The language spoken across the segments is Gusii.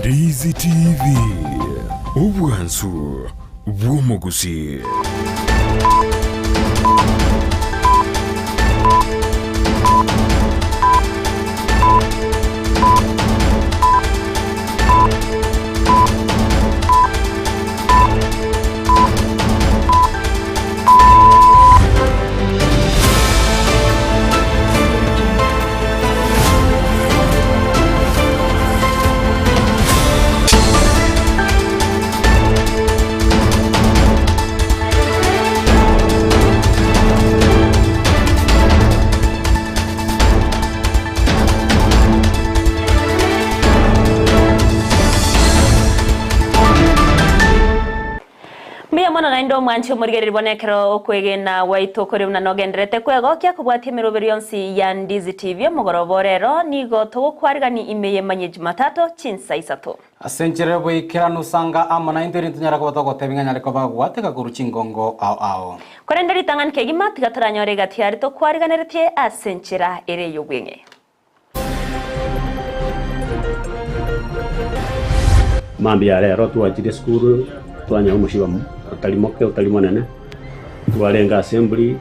Ndizi TV, obwansu bw'omogusii. Mbuya mono naende omwanche omorigereria bono ekero okwegena gwaito kore buna nogendererete kwegokia kobwatia emeroberi yonsi ya Ndizi TV omogoroba o rero nigo togokwarigani ime y'emanyia Jumatatu chinsa isato. Ase enchera y'oboikeranu sanga amo naintwe erinde tonyare koba togotebia ng'a nyare koba gwateka korwa chingongo ao ao. Korende ritang'ani kegima tiga toranyore egati aria tokwariganeretie ase enchera ere ey'obweng'e. Mambia rero twachire esukuru twanyora omosibwa otari moke otari monene, twarenge assembly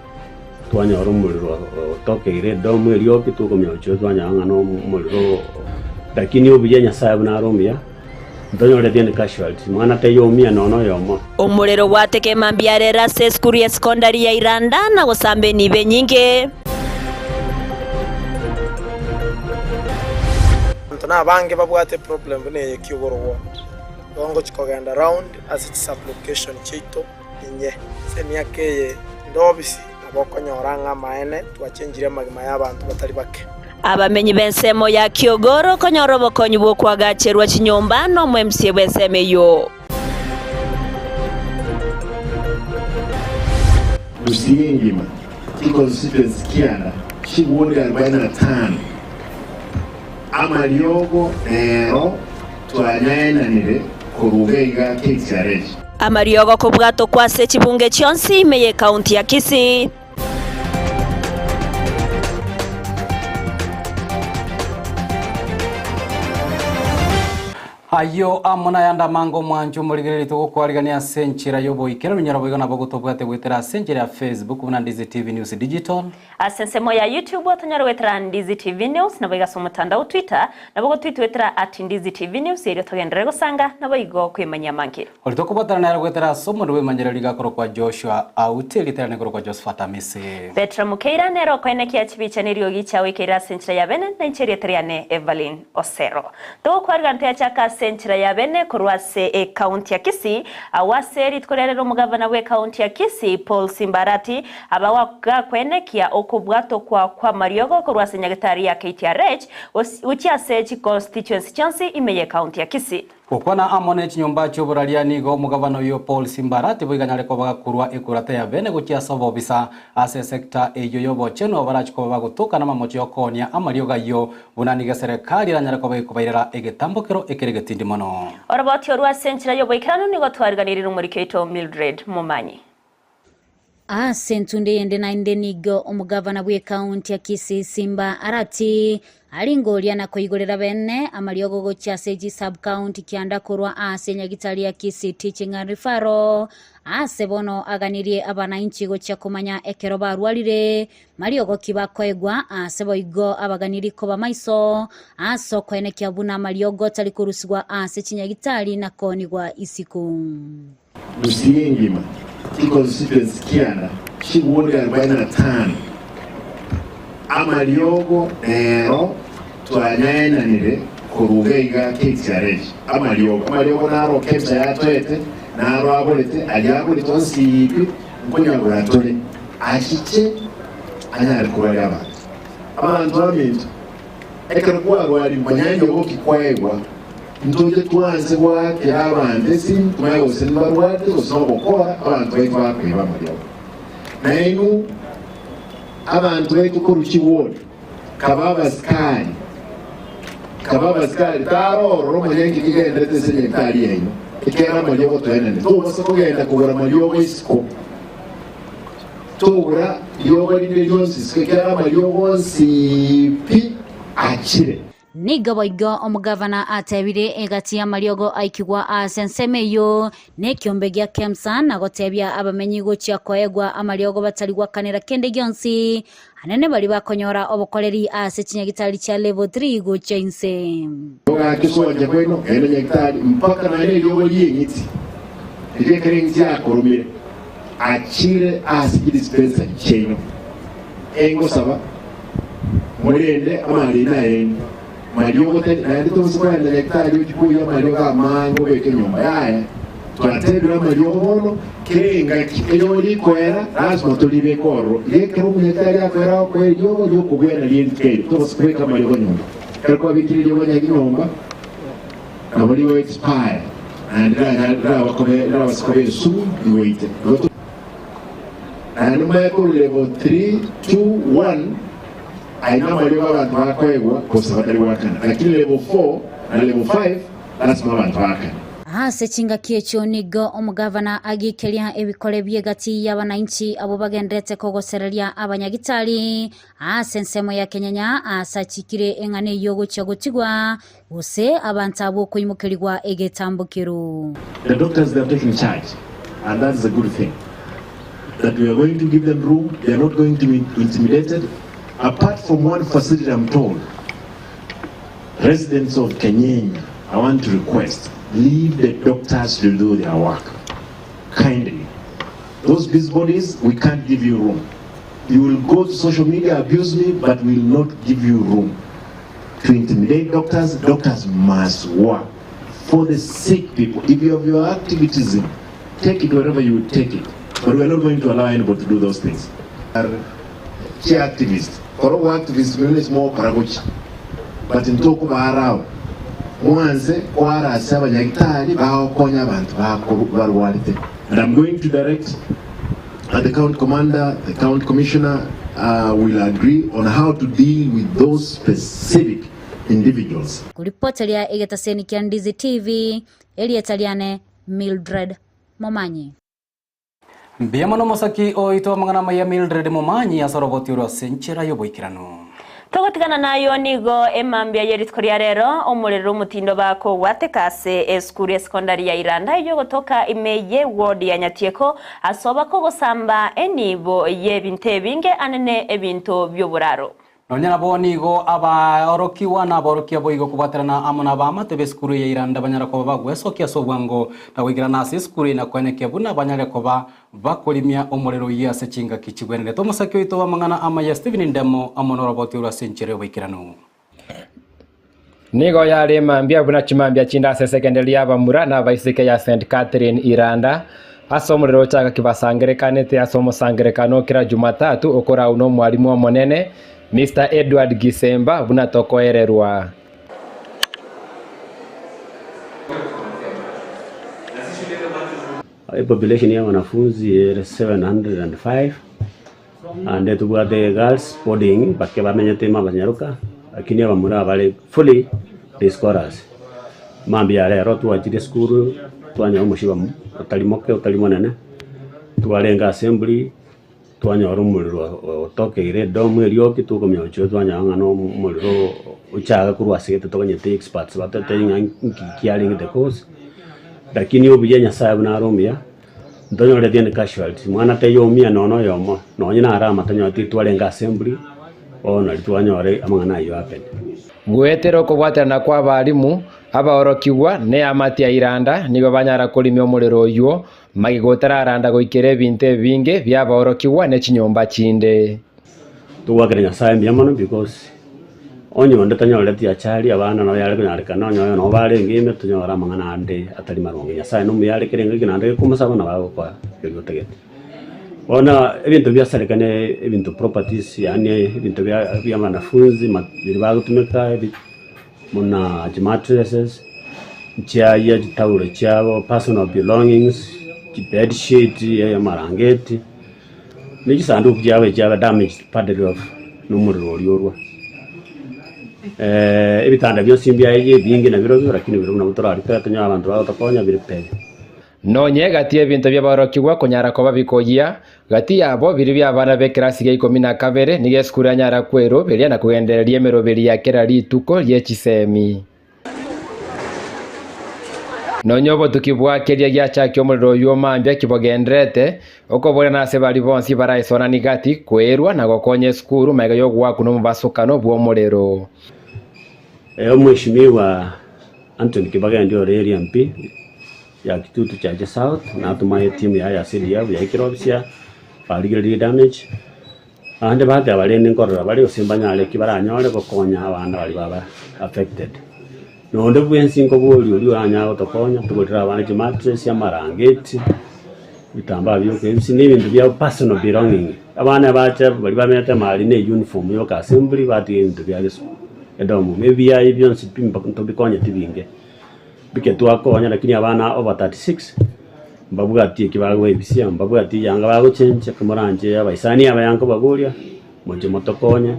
twanyora omorero otokeire edomu erioki tokomanya gochia twanyora ng'a na omorero oo lakini obuya Nyasaye buna are omuya, ntonyoreti any casualty, mwana taiyo oumia nonya oyomo. Omorero gwateka emambia rero ase esukuru ya sekondari ya Iranda na gosamba enibo enyinge. Abanto nabange babwate eproblem buna eye ki'oborogwa. Igo ngochia kogenda round ase chisublocation chiaito inye. Ase emiaka eye inde obisi nabo okonyora ng'a amaene twachenchire amagima y'abanto batari bake. Abamenyi b'ensemo ya Kiogoro konyora obokonyi bw'okoagacherwa chinyomba n'omoMCA bw'ensemo eyio. Gusii engima, chiconstituency kianda chigundi arobaini na tano, amariogo nero twanyaenanire korwa iga iga KTRH. Amariogo kobwatokwa ase chibunge chionsi ime y'ekaunti ya Kisii. Ayio amo nayande amange omwancho omorigereria togokwarigania ase enchera y'oboikeranu nyora boigo nabo gotobwate goetera ase enchera ya Facebook buna Ndizi TV News Digital. Ase ensemo ya YouTube otonyore goetera Ndizi TV News naboigo ase omotandao Twitter nabo gotwitwetera at Ndizi TV News erio togenderere gosanga naboigo kwemanyia amange. Oria tokobwatana nere goetera ase omonto bw'emanyererio iga akorokwa Joshua Auti, erieta riane korokwa Josephat Amisi. Petero Mukeira nere okoenekia chibicha neriogi chiagoikeire ase enchera ya bene, na inche erieta riane Evelyn Osero. Togokwarigana toyachaka ase enchera ya bene korwa ase ecounty ya Kisii, agwo ase rituko ria rero omogavana bw'ecounty ya Kisii Paul Simba Arati aba gakoenekia okobwatokwa kw'amariogo korwa ase nyagetari ya KTRH gochia ase chiconstituency chionsi ime y'ecounty ya Kisii. Gokwana amo ne chinyomba chi'oboraria nigo omogabana oyio Paul Simba Arati boigo anyare koba gakorua ekurata ya bene gochia ase obobisa ase esecta eyio y'obochenu abo barachi koba bagotoka namamocho y'okoonia amariogo ayio buna nigo eserekari eranyare koba gekobairera egetambokero ekere egetindi mono. Oroboti orwo ase enchera y'oboikeranu nigo twariganirie nomoriki oito Mildred Momanyi. Ase entunde eyende naende nigo omogavana bw'ekaunti ya Kisii Simba Arati aringoria na koigorera bene amariogo gochia ase chisub-county kianda korwa ase nyagitari ya Kisii Teaching and Referral ase bono aganirie abanainchi gochia komanya ekero barwarire mariogo ki bakoegwa ase boigo abaganiri koba maiso ase okoenekia buna amariogo tari korusigwa ase chinyagitari na koonigwa isiko. Gusii engima, chiconstituency kianda chigundi arobaini na tano, amariogo nero twanyaenanire korwa iga iga KTRH, amariogo, amariogo naro KEMSA yatoete, naro agorete, aria agorete onsi pi, nkonyagora tore, achiche anyare kobaria abanto. Abanto baminto, ekero kwarwarire manya riogo ki kwaegwa. Ntoche twanse goakera abanto esimi, tomanye gose mbarwate gose nogokora, abanto baito bakoiba amariogo. Nainwe abanto baito korwa chiward, kaba abasikari, kaba abasikari, tarorora omanye nki kegenderete ase enyagetari yaino, ekiagera amariogo toenene. Tobasa kogenda kogora amariogo isiko, togora riogo rinde rionsi isiko, ekiagera amariogo onsi pi achire. Nigo boigo omogavana atebire egati y'amariogo aikigwa ase ensemo eyio nekiombe gia Kemsa na gotebia abamenyi gochia koegwa amariogo batari gwakanera kende gionsi anene baria bakonyora obokoreri ase chinyagitari chia level 3 gochia inse. Ogake soncha kwaino, genda nyagitari mpaka nonya neriogo ri'eng'iti riria ekero eng'iti yakoromire, achire ase chidispensary chiaino. Engosaba morende amarina aino mariogo tari naende tonsi kogenda nyagitari ochie koyia amariogo amange obeke nyomba yaya. Twatebire amariogo bono kera engaki eriogo rikoera lasima toribeke ororo. Iga ekero omonyagitari akoera agokoa eriogo riokobwena rie rituko erio tobasa kobeka amariogo nyomba. Ekero kwabekire eriogo nyagi nyomba nabo rigo expire naende rirabase koba esumu rigoite. Igo Naende mbaye korwa level 3, 2, 1 aye namariogo abanto bakoegwa gose batari goakana, lakini level 4 na level 5 lasima abanto baakane. Ase chingaki echio nigo omogavana agikeria ebikore bi'egati y'abanainchi abwo bagenderete kogosereria abanyagitari ase ensemo ya kenyenya aase achikire eng'ana eyio gochia gotigwa, gose abanto abwo koimokerigwa egetambokero. The doctors they are taking charge and that is a good thing that we are going to give them room, they are not going to be intimidated apart from one facility I'm told residents of Kenyenya I want to request leave the doctors to do their work kindly those busybodies we can't give you room you will go to social media abuse me but we will not give you room to intimidate doctors doctors must work for the sick people if you have your activism take it wherever you take it but we are not going to allow anybody to do those things chi activist kora obo activist buna ase mogokora gochia but ntokobara mwanse kwara ase abanyagitari bagokonya abanto barwarete and I'm going to direct uh, the county commander, the county commissioner will agree on how to deal with those specific individuals. Koripoteria egetaseni kia Ndizi TV, erieta riane Mildred Momanyi. Mbuya mono omosaki oito amang'ana amaya Mildred Momanyi ase oroboti orwo ase enchera y'oboikeranu. Togotigana nayo nigo emambia ye rituko ria rero omorero omotindo bakogwateka ase esukuru ya sekondari ya Iranda eyio egotoka ime ye ward ya Nyatieko ase obakogosamba enibo y'ebinto ebinge anene ebinto bi'oboraro. Nonya nabo nigo abaorokigwa na aborokia boigo kobwaterana amo nabamate b'esukuru eye ya Iranda banyare koba bagwesokia ase obwango na goikerana ase esukuru eye na koenekia buna banyare koba bakorimia omorero oyio ase chingaki chigwenerete. Omosaki oito bw'amang'ana amaya Stephen Ndemo amo noroboti orwo ase enchera y'oboikeranu. Nigo yare emambia buna chimambia chinde ase esekenderi y'abamura na abaiseke ya St. Catherine Iranda, ase omorero ochaka kibasangerekanete ase omosangerekano o kera Jumatatu okorau nomwalimu omonene, Mister Edward Gisemba buna tokoererwa. Epopulation ya wanafunzi ere 705 Naende tobwate girls boarding bake bamenyete ime abanyaroka, lakini abamura bare fully day scholars. Mambia rero twachire esukuru twanyora omoshiba otari moke otari monene, twarenge assembly twanyora omorero otokeire edom erioki tokomanya gochia twanyora ng'a na omorero ochaga korwa ase gete toganyete experts batotebie ng'a nki kiarenge the cause, lakini obuya Nyasaye buna are omuya. Ntonyoreti any casualty, mwana taiyo omia nonya oyomo, nonye nare ama tonyoreti twarenge assembly, bono nari twanyora amang'ana ayio happen. Goetera okobwaterana kw'abalimu, abaorokigwa, na eamate ya Iranda nigo banyara korimia omorero oyio, magega otararanda goikera ebinto ebinge bi'abaorokigwa ne chinyomba chinde. Togoakera Nyasaye mbuya mono because onye onde tanyoreti achari abana nabo yare konyarekana onye oyo nabo barenge ime tonyore amang'ana ande atari maronge. Nyasaye nomuya are kera engaki naende gekomosaba nabo agokoa keria otagete. Bono ebinto biasarekane ebinto properties yaani ebinto bia bia wanafunzi ma biria bagotumeka ebi buna chimattresses, chiayia chitaulo chiabo, personal belongings, chibedsheet, amarangeti. Ne chisanduku chiabo echiaba damaged partly of nomorero oria orwa. Ebitanda bionsi mbiaye ebinge nabirobio lakini birobio nabo torarikore tonyore abanto bagotokonya bire pe. Nonye gati y'ebinto bi'aborokigwa konyara koba bikoyia, gati yabo biria bi'abana b'ekerasi gia ikomi na kabere nigo esukuru yanyara kweroberia na kogendereria emeroberi ya kera rituko rie chisemi. Nonya obotuki bwa keria giachakia omorero oyio mambia kibogendererete, okoboria nase baria bonsi baraesoananie gati kwerua na gokonya esukuru magega y'ogoakwa nomobasokano bw'omorero. Omweshimiwa Anthony Kibagendi ore area MP ya Kitutu Chache South natoma etimu yaye ya CDF yaikire ofisi ya barigererie damage abande bateba rende nkorora bare gose mbanyare ki baranyore gokonya abana baria baba affected. Na onde bwensi nkoboria oria oranyare gotokonya togorere abana chimattress, amarangeti, ebitambaa bia okoebisia na ebinto bia personal belonging. Abana bacha baria bamenyete amari na euniform yoka assembly batiga ebinto bia gesu edomo. Ebiaye bionsi pi ntobikonyeti binge, bike twakonya lakini abana over 36 mbabwati eki bagoebisia, mbabwati eyanga bagochencha, komoranche abaisani abaya nkobaboria, moche motokonye.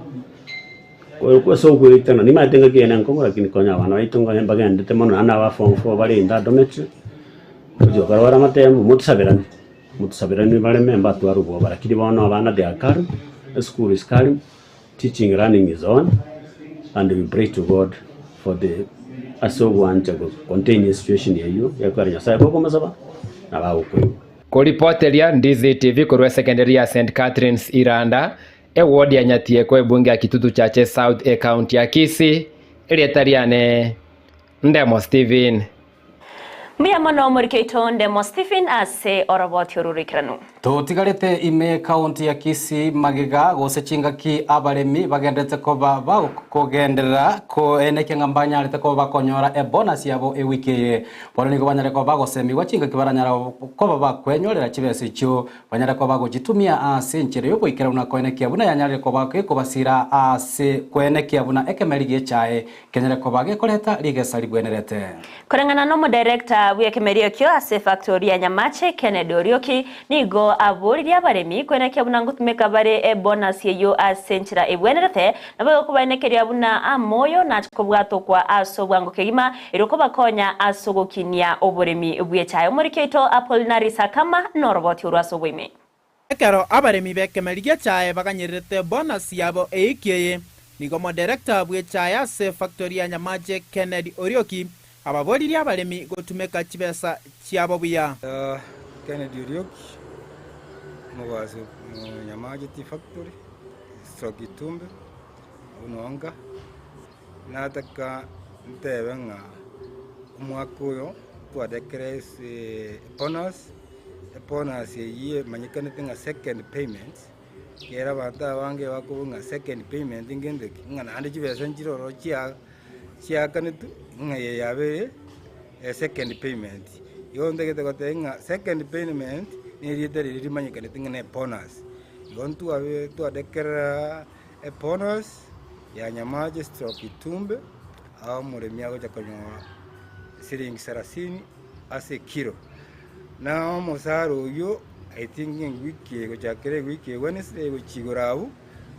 Ase ogoetana nimanyete ngaki eye nenkong'u lakini konya abana baito mbagendete mono naende aba form four bare in that dormitory, gochia gokora bare amatemo motosaberane, motosaberane bareme mbatware obwoba lakini bono abana they are calm, eschool is calm, teaching learning is on and we pray to God for the ase ogwancha go contain esituation eywo ekero Nyasaye gokomosaba nabo agokoigwa. Koripoteria Ndizi TV korwa esekenderi ya St Catherine's Iranda, Ewodi ya Nyatieko ebunge ya Kitutu Chache South ecounty ya Kisii, erieta riane Ndemo Stephen. Mbuya mono omoriki oito Ndemo Stephen ase oroboti oru roikeranu. Totigarete ime ekaunti ya Kisii magega gose chingaki abaremi bagenderete koba bakogenderera koenekia ng'a mbanyarete koba bakonyora ebonus yabo ewiki eye. Bono nigo banyare koba bagosemigwa chingaki baranyara koba bakwenyorera chibesa echio Banyare koba bagochitumia ase enchera y'ogoikeranu na koenekia buna yanyarire koba gekobasira ase koenekia buna ekemeri gi'echae kenyare koba gekoreta rigesa ribwenerete. Koreng'ana n'omodirector bw'ekemeri ekio ase efactori ya Nyamache, Kennedy Orioki, nigo aboririe abaremi koenekia buna ngotumeka bare ebonus eyio ase enchera ebwenerete, naboigo kobaenekeria buna amoyo nache kobwatokwa ase obwango kegima Erio kobakonya ase ogokinia oboremi bw'echae. Omoriki oito Apolinari Sakama noroboti orwo ase oboime. Ekero abaremi b'ekemeri gi'echae baganyererete bonus yabo eiki eye, nigo omoderekta bw'echae ase efactory ya Nyamache Kennedy Orioki ababoririe abaremi gotumeka chibesa chiabo buya. Kennedy Orioki, omogwasi o Nyamache Tea Factory, stroke Itumbe, Ononga. Nataka ntebe ng'a omwaka oyo twadekire ase ebonus, ebonus eyio emanyekanete ng'a second payment, ekero abanto abange bakobua ng'a second payment ngento ki, ng'a naende chibesa nchire ororo chia chiakanetwe ng'a eye yabeire esecond payment. Igo ntagete goteba ng'a second payment na erieta riria rimanyekanete ng'a na ebonus. Igo ntwabe twadekerera Ebonus ya Nyamache stroke Itumbe, ao omoremi agocha konyora siringi sarasini ase ekiro. Na omosara oyio I think ewiki eye gochakera ewiki eye Wednesday gochia igoro abwo,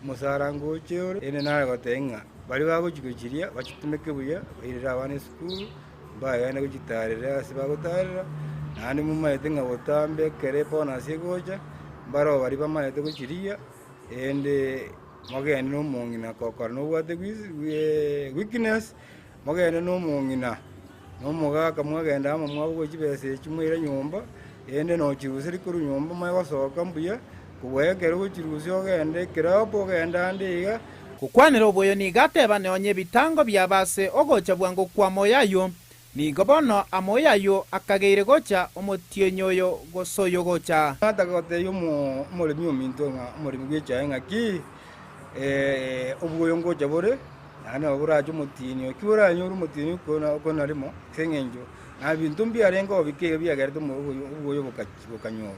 omosara ngoche ore, ere nare goteba ng'a baria bagochia gochiria bachitumeke buya, bairere abana esukuru, mbagende gochitarera ase bagotarera, naende momaete ng'a botambe ekero ebonus egocha, mbaroo baria bamaete gochiria. Ende mogende nomong'ina kokora nobwate weakness, mogende nomong'ina, na omogaka mwagenda amo mwabogwa chibesa echi mwaira nyomba, ende nochiruseria korwa nyomba omanye gosoka mbuya, kobua ekero ogochirusia ogende eclub ogende ande iga. Gokwanera oboyo nigo ateba nonya ebitango biabo ase ogocha bwango kw'amoyo ayio, Nigo bono amoyo ayio akageire gocha omotienyi oyo gose oyo gocha. Nataka gotebia omoremi ominto ng'a omoremi bw'echae ng'aki obwoyo ngocha bore, naende nabo borache omotienyi oyo. Ki boranyore omotienyi oko narimo ase eng'encho na ebinto mbiarenge oo bike iga biagerete obwoyo bokanyorwa.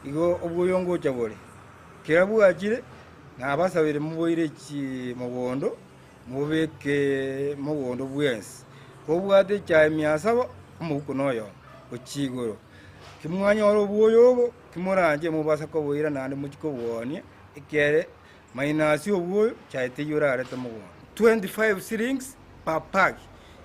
Igo obwoyo ngocha bore, kera bwachire nabasabeire moboire chi mogondo. Mobeke mogondo bwensi, kobwate echae miasaba, omobuko noyomo, gochia igoro. Kimwanyora obwoyo obo, kimoranche mobasa koboira naende mochie koboonia, ekiagera minus obwoyo chae teiyo orarete mogondo. 25 shillings per bag,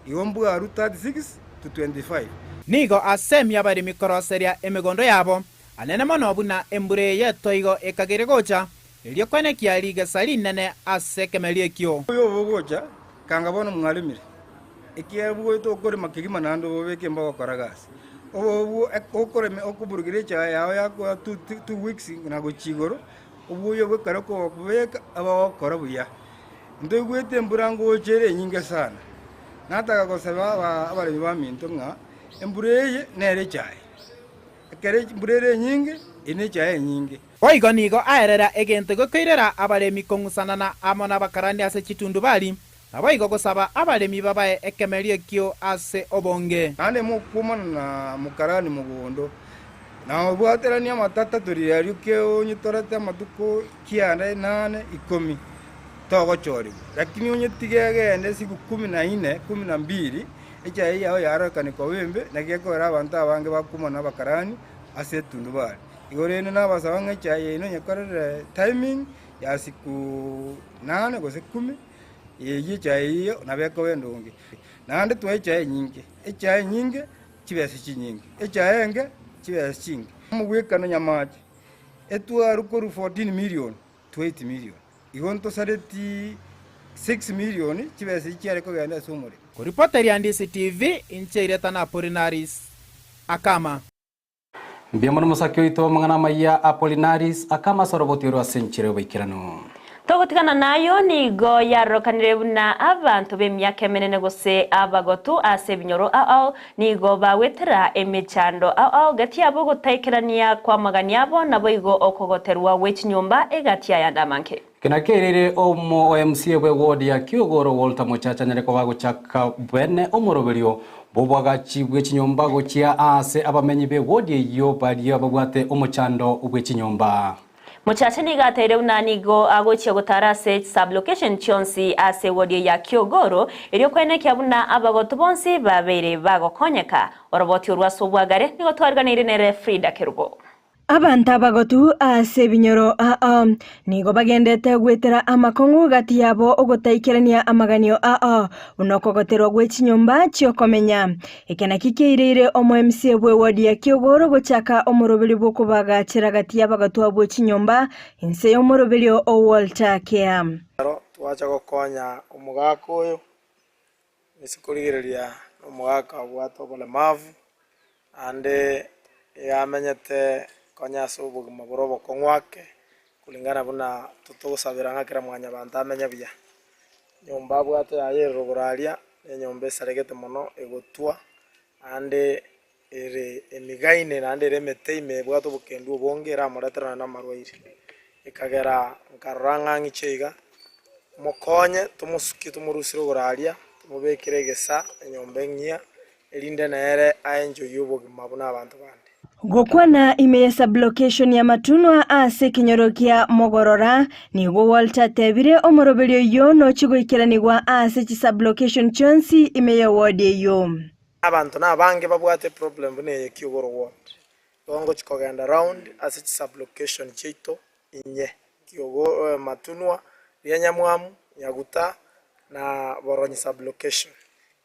igo mbwarwa 36 to 25. Nigo asemia abaremi koroseria emegondo yabo, anene mono buna embura eye y'etoigo ekagere gocha, erio kwenekia rigesa rinene ase ekemeri ekio. Oyo obogocha, kanga bono mwaremire, ekiagera bwoete okorema kegima naende obobeke mba gokora gasi. Obo okorema okoburugera echae yao yakoa two weeks na gochia igoro, obwoyo bwa ekero okobeka abagokora buya. Ntoigwete embura ngocha ere enyinge sana, nataka gosaba abaremi baminto ng'a embura eye nere echae. Ekero embura ere enyinge, eye nechae enyinge. Boigo nigo aerera egento gekoirera abaremi kong'usanana amo nabakarani ase chitundubari, naboigo gosaba abaremi babae ekemeri ekio ase obonge. Naende mokwomana na mokarani mogondo, na obwateranie amatata toriario keonyetorete amatuko kianda inane ikomi, togochorigwa. Lakini onyetige egende siku kumi na ine, kumi na mbili, echaye yao yarorekane koba embe, naki gekogera abanto abange bakwomana abakarani ase etundubari. Igo rende nabasaba ng'a echaye yaino nyekorere timing ya siku nane gose kumi, eyio echaye eyio nabo ekoba endonge. Naende twae echaye enyinge, echaye enyinge chibesa chinyinge, echaye enke chibesa chinke. Omogwekano nyamache etwarwe korwa 14 million to 8 million, igo ntosareti 6 million chibesa echi chiare kogenda ase omorero. Koripoteria DCTV, inche Ireta na Apolinaris Akama. Mbuya mono mosake oito amang'ana amayia Apolinaris akama ase oroboti orwo ase enchera y'oboikeranu. Togotigana nayo nigo yarorekanire buna abanto b'emiaka emenene gose abagotu ase ebinyoro ao ao nigo bagwetera emechando ao ao gati yabo gotaikerania kw'amagani abo naboigo okogoterwa gwe chinyomba egati y'ayande amange. Eke nakio erire omo o MCA bwe ward ya Kiogoro Walter Mochache anyare koba agochaka bene omoroberio bw'oboagachi bwe chinyomba gochia aase abamenyi be ward eyio baria babwate omochando bwe chinyomba. Mochache nigo ateire buna nigo agochia gotara ase chisub-location chionsi ase eward eye ya Kiogoro erio koenekia buna abagotu bonsi babeire bagokonyeka. Oroboti orwo ase obwagare nigo twariganeire nere Frida Kerubo. Abanto abagotu ase ebinyoro ao nigo bagendete goetera amakong'u gati yabo ogotaikerania amaganio ao, buna okogoterwa gwe chinyomba chi'okomenya. Eke nakio kiaireire omo-MCA bw'ewodi ya Kiogoro gochaka omoroberio bw'okobagachera gati y'abagotu abwo chinyomba inse y'omoroberio o Walter Kea. Ekero twacha gokonya omogaka oyo, ase korigereria nomogaka obwate oboremavu, Naende yamenyete konya ase obogima bore obokong'u ake, kulingana buna totogosabera ng'a kera mwanyabanto amenye buya. Enyomba abwate yaye ere rogoro aria, na enyomba esaregete mono egotwa, naende ere emigaine naende ere emete ime ebwate obokendu obonge eramoretere naende amarwaire. Ekagera nkarora ng'a ng'iche iga, mokonye tomosukie tomorusie rogoro aria, tomobekere egesa enyomba eng'ia, erinde nere aenjoyie obogima buna abanto bande. Gokwana ime ya sublocation ya Matunwa ase ekenyoro kia Mogorora, nigo Walter atebire omoroberio oyio nochie goikeranigwa ase chisublocation chionsi ime ye ward eyio. Abanto nabange babwate eproblem buna eye Kiogoro ward. Igo ngochia kogenda round ase chisublocation chiaito inye, Kiogoro, Matunwa, Rianyamwamu, Nyaguta na Boronyi sublocation.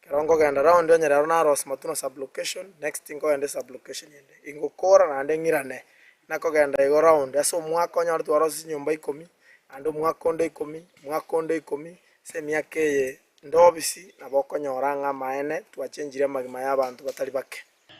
Ekero nkogenda round onye rero narosia Matunwa sublocation, next nkogenda esublocation ende. Ingokora naende ng'irane, nakogenda igo round ase omwaka onyore twarosia chinyomba ikomi, naende omwaka onde ikomi, omwaka onde ikomi, ase emiaka eye nde obisi nabo okonyora ng'a amaene twachengirie amagima ya abanto batari bake.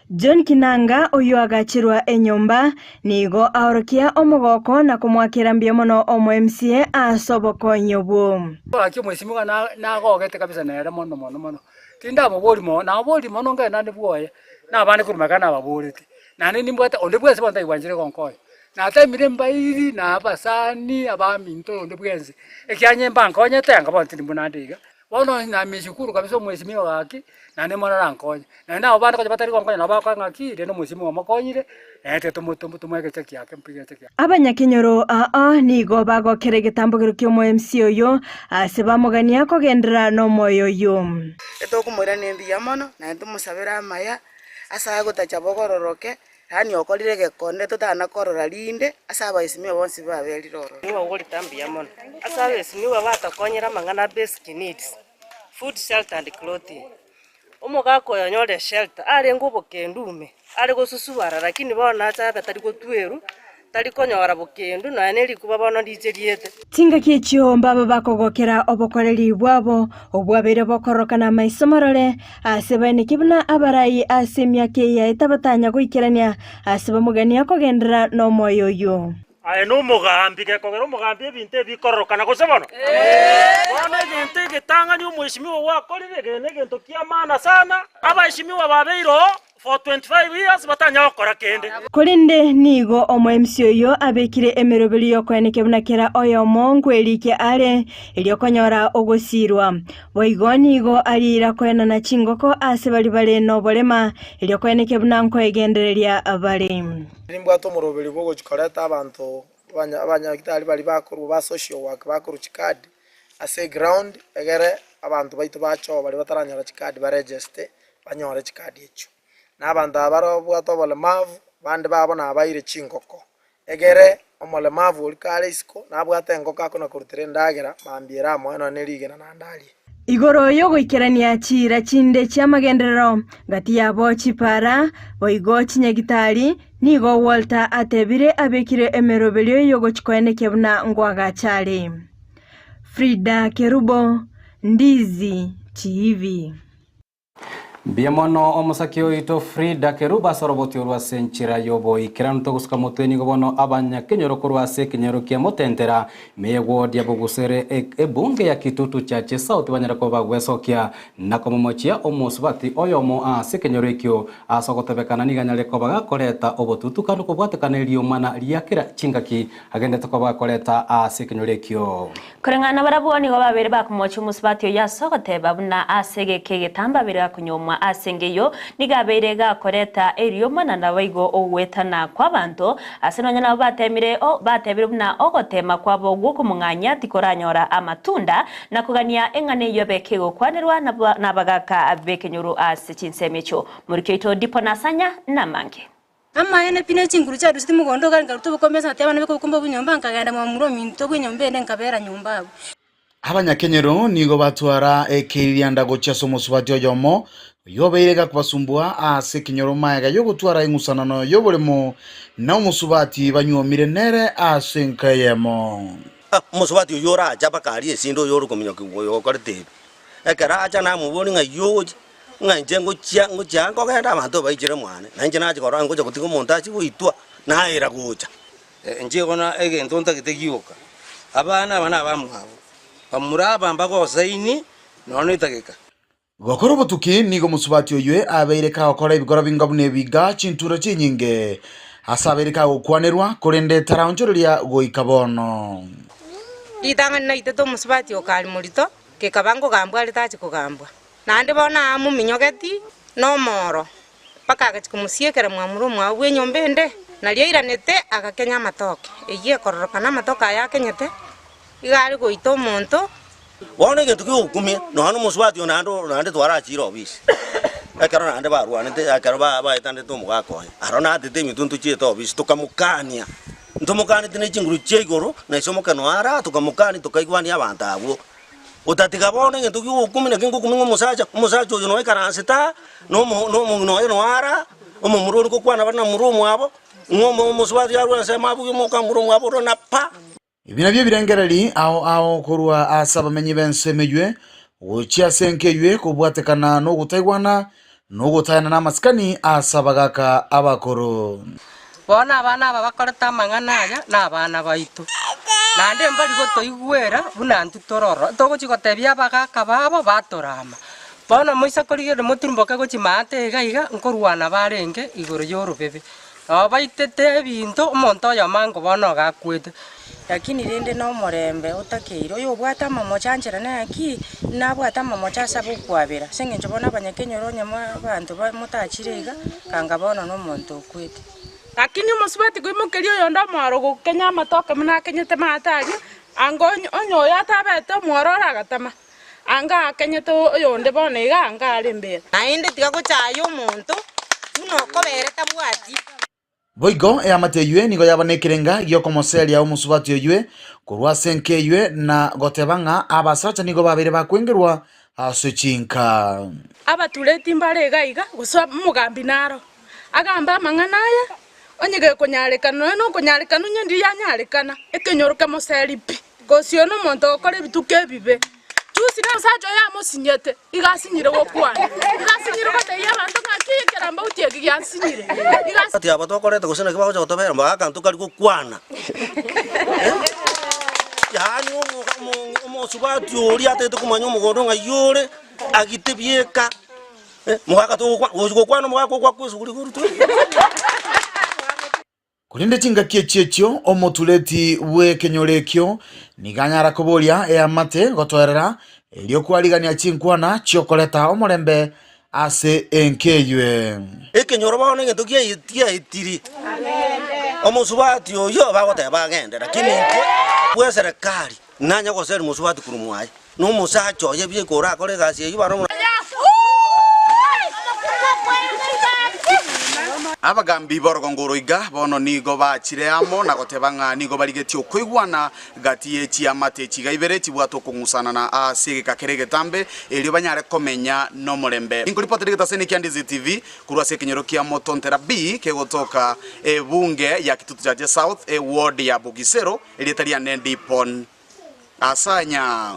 John Kinanga, oyio agacherwa enyomba, nigo aorokia omogoko na komoakera mbuya mono omo MCA ase obokonyi obwo. Gaki omwesimigwa nagogete kabisa nere mono mono mono, tindamobori mono, namoborie mono ngende naende bwoye, na abande korwa magega nababorete, naende nimbwate onde bwensi bono taigwanchire gonkonya. Natemire mbairi na abasani, abaminto onde bwensi, ekiagera mbankonyete anga bono tindi buna ande iga. Bono nameshukuru kabisa omwesimigwa gaki, naende mono arankonye. Naende nabo bande konya batari gonkonya nabo bakora ng'aki, rende omwesimigwa omokonyire, naende tiga tomo tomoe egecha kiake mpige egecha kiake. Abanyakenyoro aa nigo bagokera egetambokero ki'omo-MC oyo ase bamogania kogenderera nomoyo oyio. Etokomoirania mbuya mono, naende tomosabere amaya, ase agotacha bogororoke, yaani okorire egekonde totana korora rinde, ase abaesimigwa bonsi baberire ororo. Nigo ogorita mbuya mono ase abaesimigwa batokonyire amang'ana a basic needs, food, shelter and clothing. Omogaka oyo onyore eshelter, arenge obokendu ime, are gosusubara lakini bono ache abe tari gotwerwa, tari konyora bokendu nonya ne rikuba bono riche riete. Chingaki echio mbaba bakogokera obokoreri bwabo, obwabeire bokororokana amaiso marore, ase baeneke buna abarai ase emiaka eye yaeta batanya goikerania ase bamogania kogenderera nomoyo oyio. Aye nomogambi, gekogera omogambi ebinto ebi bikororokana, gose bono? Bono egento egetang'ani omweshimiwa gwakorire, eke negento kia maana sana, abaeshimiwa babeire oo for 25 years batanya gokora kende. Korende nigo omoemisi oyio abekire emeroberi y'okoenekia buna kera oyomo nkwerikia are, erio konyora ogosiirwa. Boigo nigo ariira koenana chingoko ase baria bare noborema, erio koenekia buna nkoegendereria bare. Nimbwate omoroberi bw'ogochia koreta abanto abanyagitari baria bakorwa ba social work bakorwa chikadi ase eground egere abanto baito bache oo baria bataranyora chikadi baregeste banyore chikadi echio. Na abanto aba barabwate oboremavu bande babo nabaire chingoko, egere omoremavu oria kare isiko nabwate engoko akona korutera endagera mambia ere amoe nonye ne rigena naende arie. Igoro y'ogoikerania chiira chinde chi'amagenderero gati yabo chipara, boigo chinyagitari, nigo Walter atebire abekire emeroberio y'ogochikoenekia buna ngoagacha are. Frida Kerubo, Ndizi TV. Mbuya mono omosake oito Frida Kerubo ase oroboti orwo ase enchera y'oboikeranu togosuka motwe nigo bono abanyakenyoro korwa ase ekenyoro kia Motentera ime y'eward ya Bogusere ebunge ya Kitutu Chache South banyare koba bagwesokia na komomochia omosubati oyomo ase ekenyoro ekio ase ogotebekana nigo anyare koba gakoreta obotutukanu kobwatekana eriomana ria kera chingaki agendete koba gakoreta ase ekenyoro ekio. Koreng'ana nabarabwo nigo babeire bakomochia omosubati oyio ase ogoteba buna ase egeka egetambe abeire gakonyomwa ase engeyo, nigo abeire gakoreta eriomana naboigo ogoetana kw'abanto, ase nonya nabo batemire batebire buna ogoteema kwabo gw'okomong'anyia tikoranyora amatunda, na kogania eng'ana eyio ebe kegokwanerwa nabagaaka b'ekenyoro ase chinsemo echio. Moriki oito Dipo Nasanya namange. Amaene pi ne chinguru chiarusetie mogondo iga nkaruta obokombe ase ngatebia abana beka obokombe obwo nyomba, nkagenda mwamura ominto bw'enyomba ende nkabera nyomba abwo. Abanyakenyoro nigo batwara ekeirianda gochia ase omosubati oyomo, oyio obeire gakobasumbua ase ekenyoro magega y'ogotwara eng'usanano y'oboremo na omosubati banyuomire nere ase enka eyemo. Omosubati oyio orache mpaka arie esinde oyo ore kominyoka oyo okorete ebi. Ekero acha namoborie ng'a ayio ogochia, ng'a inche ngochia ngochia nkogenda abanto baichire mwane, na inche nachia korora ngocha gotiga omonto achie goitwa, naira gocha. Inche igo na egento ntagete gioka, abana aba nabamwabo, bamura aba mbagosaini nonya na etageka. Gokora obotuki nigo omosubati oyio abeire kagokora ebikora binga buna ebiga chintura chinyinge, ase abeire kagokwanerwa, korende taraonchoreria goika bono. Ritang'ani naitete omosubati okare morito, gekaba nkogambwa are tachi kogambwa. Naende bono aa mominyogeti nomoro, mpaka agachia komosiekera mwamura omwabo bw'enyomba ende. Nario airanete agakenya amatoke, eyio ekororokana amatoke aya akenyete, iga are goita omonto. Bono egento ki'ogokumia, nonya nomosubati oyo naende naende twarachire obisi, ekero naende barwanete ekero ba baetanete omogaka oye, aro natete emitwe ntochiete obisi tokamokania, ntomokaneti ne chinguru chia igoro, na ase omokeno ara tokamokania tokaigwania abanto abwo. Otatiga bono egento ki'ogokumia naki ngokumia ng'a omosacha, omosacha oyo noikaransete aa, na omo na omong'ina oye noyo ara, omomura oria ngokwana bare na momura omwabo, ng'a omo omosubati arwe ensemo abuge mokamura omwabo oro na pa. Ebi nabio ebirengereri ao ao korwa ase abamenyi b'ense emeywe gochia ase enka eywe kobwatekana nogotaigwana na ogotaenana amasikani ase abagaaka abakoro. Bono abana aba bakorete amang'ana aya nabana baito, naende mbari gotoigwera buna intwe tororo. Togochia gotebia abagaaka babo batorama. Bono moise korigereria moturumboke gochia maate iga iga, nkorwana barenge igoro y'orobebe. Nabo baitete ebinto, omonto oyomo ango bono iga akwete. Lakini rende nomorembe otakeire, oyobwate amamocho anchera naki, nabwate amamocho ase okwabera, ase eng'encho bono abanyakenyoro onye abanto motachire iga, kanga bono nomonto okwete. Lakini omosubati koimokeria oyonde omoro gokenya amatoke buna akenyete maate aria, anga onye oyo atabete omwororo agatama, anga akenyete oyonde bono iga anga are mbuya. Naende tiga gochaya omonto buna okobere tabwati. Boigo eamate eywe nigo yaba nekerenga gi'okomoseria omosubati oywe korwa ase enka eywe na goteba ng'a abasacha nigo babeire bakwengerwa. ase chinka. Abatureti mbare iga iga, gose omogambi naro, agambe amang'ana aya, onye gekonyarekana, nonya nokonyarekana onye ndiria yanyarekana, ekenyoro kemoseri pi, gose oyo nomonto ogokora ebituko ebibe. Juzi na omosacha oye amosinyete, iga asinyire gokwana, iga asinyire gotebia abanto ng'a ki ekerambauti eke giansinyire, iga asi. Ati aba tokorete gose naki bagocha gotobera mpaka akanto kari gokwana. Yaani omosubati oria atagete komanya omogondo ng'ai ore, agite bieka, mogaka togokwa gochi gokwana omogaka ogoakwa esuguri igoro tu. Korende chingaki echio echio omotureti bw'ekenyoro ekio nigo anyara koboria eamate gotoerera, erio kwarigania chinkwana chi'okoreta omorembe ase enka eyio. Ekenyoro bono egento giaetiri, omosubati oyio bagoteba agende, lakini intwe bw'eserekari nanye goseri mosubati korwa mwaye, na omosacha oye bieka orakore egasi eyio barabwo. Abagambi b'orogongo oro iga bono nigo bachire amo na goteba ng'a nigo barigetie okoigwana gati ye chiamate echi iga ibere chibwate okong'usanana ase egeka kere egetambe, erio banyare komenya nomorembe. Ninkoripotera egetaseni kia Ndizi TV korwa ase ekenyoro kia Motontera B kegotoka ebunge ya Kitutu Chache South, eward ya Bogisero, erieta riane Dipon Asanya.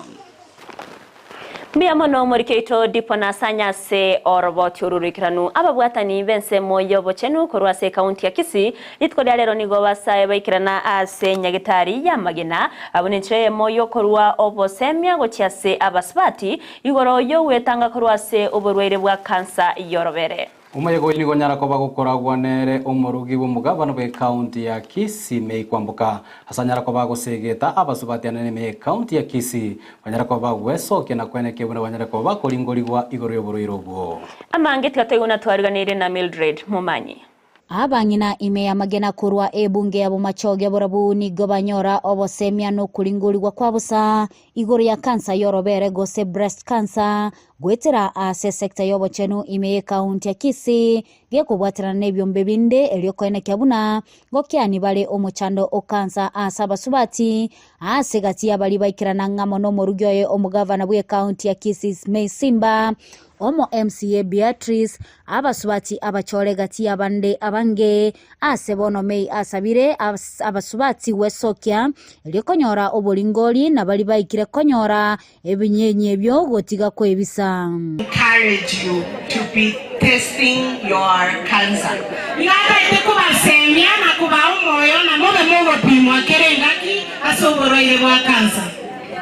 Mbuya mono omoriki oito Dipon Asanya ase oroboti oru roikeranu. Ababwatani b'ensemo y'obochenu korwa ase ekaunti ya Kisii rituko ria rero nigo basae baikerana ase nyagitari y'amagena abwo nenchera eyemo y'okorua obosemia gochia ase abasubati igoro y'ogwetanga korwa ase oborwaire bwa kansa y'orobere. Omoyega oyio nigo onyara koba gokoragwa nere omorugi bw'omogabana bw'ecounty ya Kisii May Kwamboka ase anyara koba agosegeta abasubati anene ime y'ecounty ya Kisii banyare koba bagwesokia na kwenekia buna banyare koba bakoringorigwa igoro y'oborwaire obwo. Amange tiga toigwe na twariganirie na Mildred Momanyi. Abang'ina ime y'amagena korwa ebunge ya Bomachoge borabu nigo banyora obosemia na okoringorigwa kwa bosa igoro ya kansa y'orobere gose breast cancer goetera ase esecta y'obochenu ime y'ecounty ya Kisii gekobwaterana nebiombe binde erio koenekia buna ngokiani bare omochando o kansa ase abasubati ase gati y'abaria baikerana ng'amo nomorugi oye omogavana bw'ecounty ya Kisii May Simba Omo MCA Beatrice, abasubati abachore gati y'abande abange ase bono May asabire abasubati gwesokia erio konyora oboringori na baria baikire konyora ebinyenyi ebio gotiga kwebisa. Encourage you to be testing your cancer. Nigo ataete kobasemia na kobaa omoyo na mobe mogopimwa kera engaki ase oborwaire bwa kansa.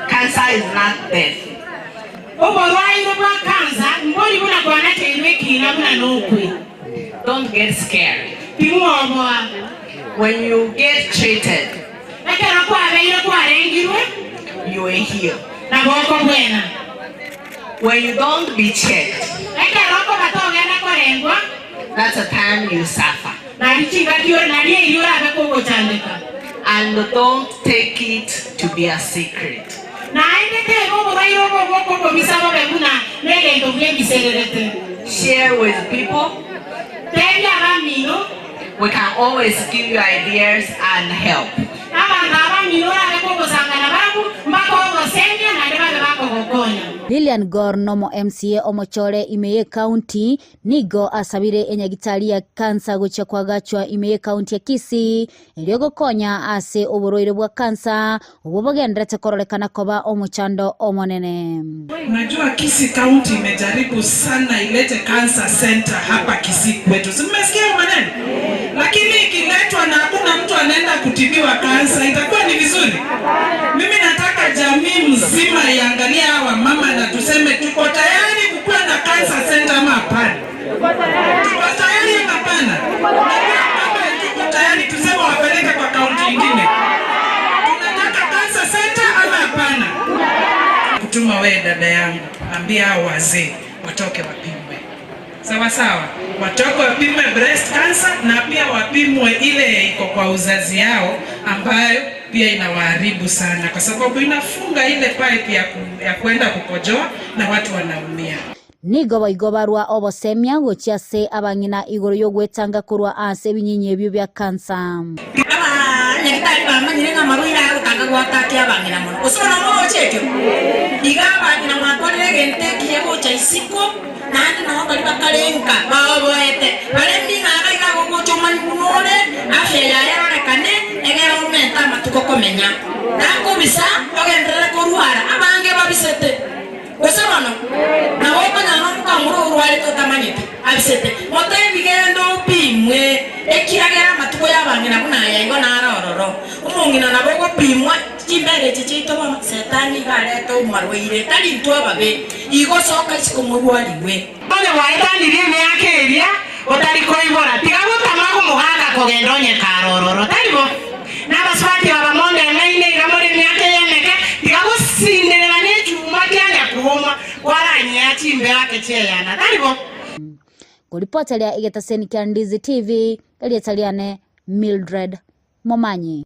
Cancer is not death. Oborwaire bwa kansa mbori buna kwanacheirwe ekiina buna nokwe. Don't get scared. Timwoboa. When you get treated. Ekero kwabeire kwarengirwe. You will heal. Nabo okobwena. When you don't be checked. Ekero okoba togenda korengwa. That's a time you suffer. Nari chingaki ore nari erio orabe kogochandeka. And don't take it to be a secret. Naende teba oborwaire obo bw'okobobisa bobe buna negento bwebisererete. Share with people. Tebia abamino. We can always give you ideas and help. Abanto abamino orabe kogosanga nabarabwo, mbakogosemia naende babe bakogokonya. Lilian Gor nomo MCA omochore ime y'ecounty Nigo asabire enyagitari ya kansa gochia koagachwa ime y'ecounty ya Kisii erio gokonya ase oborwaire bwa kansa obwo bogendererete kororekana koba omochando omonene. Unajua Kisii County imejaribu sana ilete cancer center hapa Kisii kwetu. Si mmesikia hiyo maneno? Lakini ikiletwa na hakuna mtu anaenda kutibiwa kansa itakuwa ni vizuri? Mimi nataka jamii mzima iangalie hawa mama na tuseme tuko tayari kukuwa na cancer center ama hapana? Tuko tayari ama hapana? Kama tuko tayari tuseme wapeleke kwa kaunti ingine. Tunataka cancer center ama hapana? Kutuma wewe dada yangu, ambia hao wazee watoke wapimwe. Sawa sawa, watoke wapimwe breast cancer na pia wapimwe ile iko kwa uzazi yao ambayo pia inawaharibu sana, kwa sababu inafunga ile pipe ya, ku, ya kwenda kukojoa na watu wanaumia. Nigo boigo barua obosemia gochia ase abang'ina igoro y'ogwetanga korwa ase ebinyinyi ebio bia kansa. Abanyagitari bamanyire ng'a amarwaire aya agotanga goatakia abang'ina mono. Gose bono moroche ekio? Iga abang'ina mwatwarire egento ekiya gocha isiko, naende nao baria bakarenka baoboete, baremi ng'a iga iga agogocha omanye buna ore, afya yaye erorekane, egere omente amatuko komenya. Nakobisa ogenderere korwara, abange babisete. Gose bono nabo okonyora nomokamura orwarete otamanyeti, abisete, Motebi genda opimwe, ekiagera amatuko y'abang'ina buna aya igo naro ororo. Omong'ina nabo ogopimwa chimbere echi chiaito bono, Setani igo arete omarwaire, tari intwe ababe, igo soka isiko morwarigwe. Onye gwaetanirie emiaka eria otari koibora, tiga gotama komogaka kogenda onye kare ororo, tari bo? Na abasubati aba mondeng'aine iga more emiaka eye emeke, tiga gosinderera nechuma kianya kwoma, kwaranyia chimbeo ake chi'eyana, tari bo? Koripoteria egetaseni kia Ndizi TV, erieta riane Mildred Momanyi.